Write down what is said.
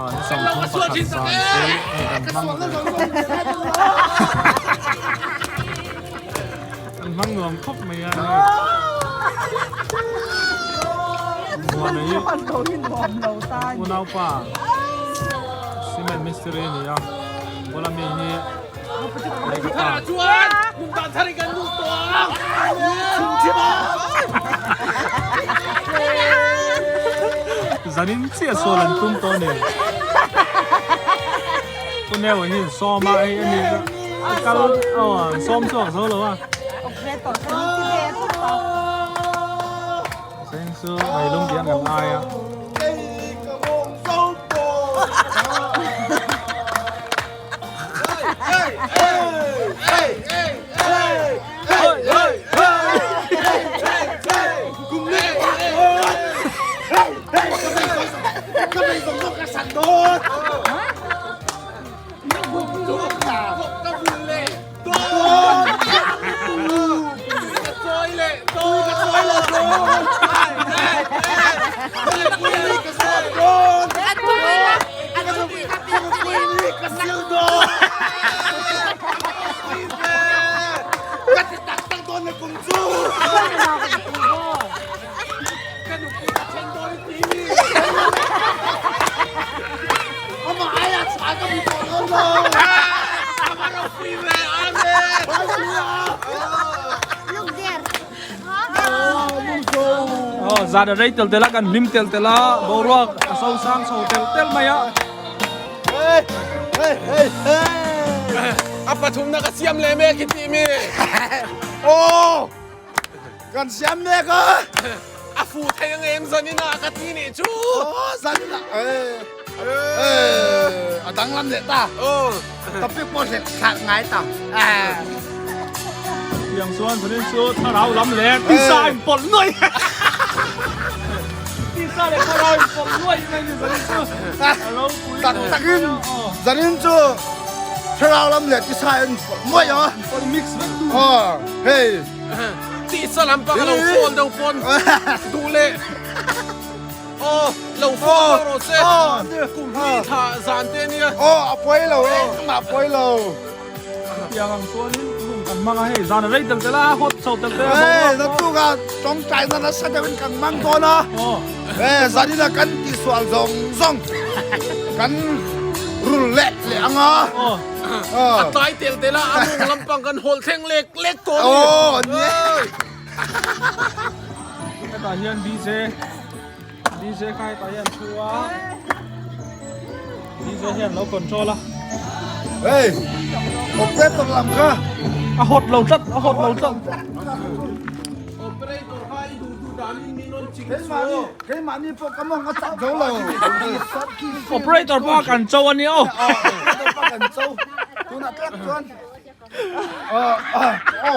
Ni 31 zan chu hei kan hmang ve kan hmang nuam khawp mai a hei Muana hi unaupa cement mistiri a ni a bula mi hi Zanin chiah sawl an tum tawh a ni. Pu Neu hi an sawm a, hei a ni a kal aw an sawm chhuak zo lo a. Zanin chu ngailum dian kan ai a. Zan a rei tel tel a kan hlim tel tel a boruak a so sang chho tel tel mai a. A pathumna ka siam leh mek i tih mi. Aw kan siam mek a. A fu thei ang em zanin ah ka ti nih chu. Aw zanin ah a danglam leh ta. Topic pawh hlek thlak ngai ta. Tiang chuan zanin chu thlarau lam leh tisa a inpawlh nuaih. Tisa leh thlarau inpawlh nuaih mai ni zanin chu. A ropui Tak takin zanin chu thlarau lam leh tisa a inpawlh nuaih a. Inpawlh mix vek tu. Aw hei. Tisa lam pang a lo phone deuh pawn duh leh. Aw, lo phone deuh rawh se. Kum hnih thla zan te ania. Aw, a pawi lo e, engmah a pawi lo. Tiang ang chuanin room kan hmang a hei, zan a rei tel tel a, hot chho tel tel a. Hei, naktuk ah tawngtai na nasa deuhin kan hmang dawn a. Hei, zanin ah kan tihsual zawng zawng kan rul leh leh ang a. A tlai tel tel a, a mawng lampang kan hawl thleng lek lek tawh a ni. Aw, nia. Hetah hian DJ DJ kha hetah hian thu a DJ hian lo control a Hey operator lam kha a hot lo tlat a hot lo tlat Operator kha i duh duh danin min rawn ching chu Keimahni pawh ka mawng a chak zo lo Operator pawh kan cho a nia aw Operator pawh kan cho tunah tlat chuan aw aw.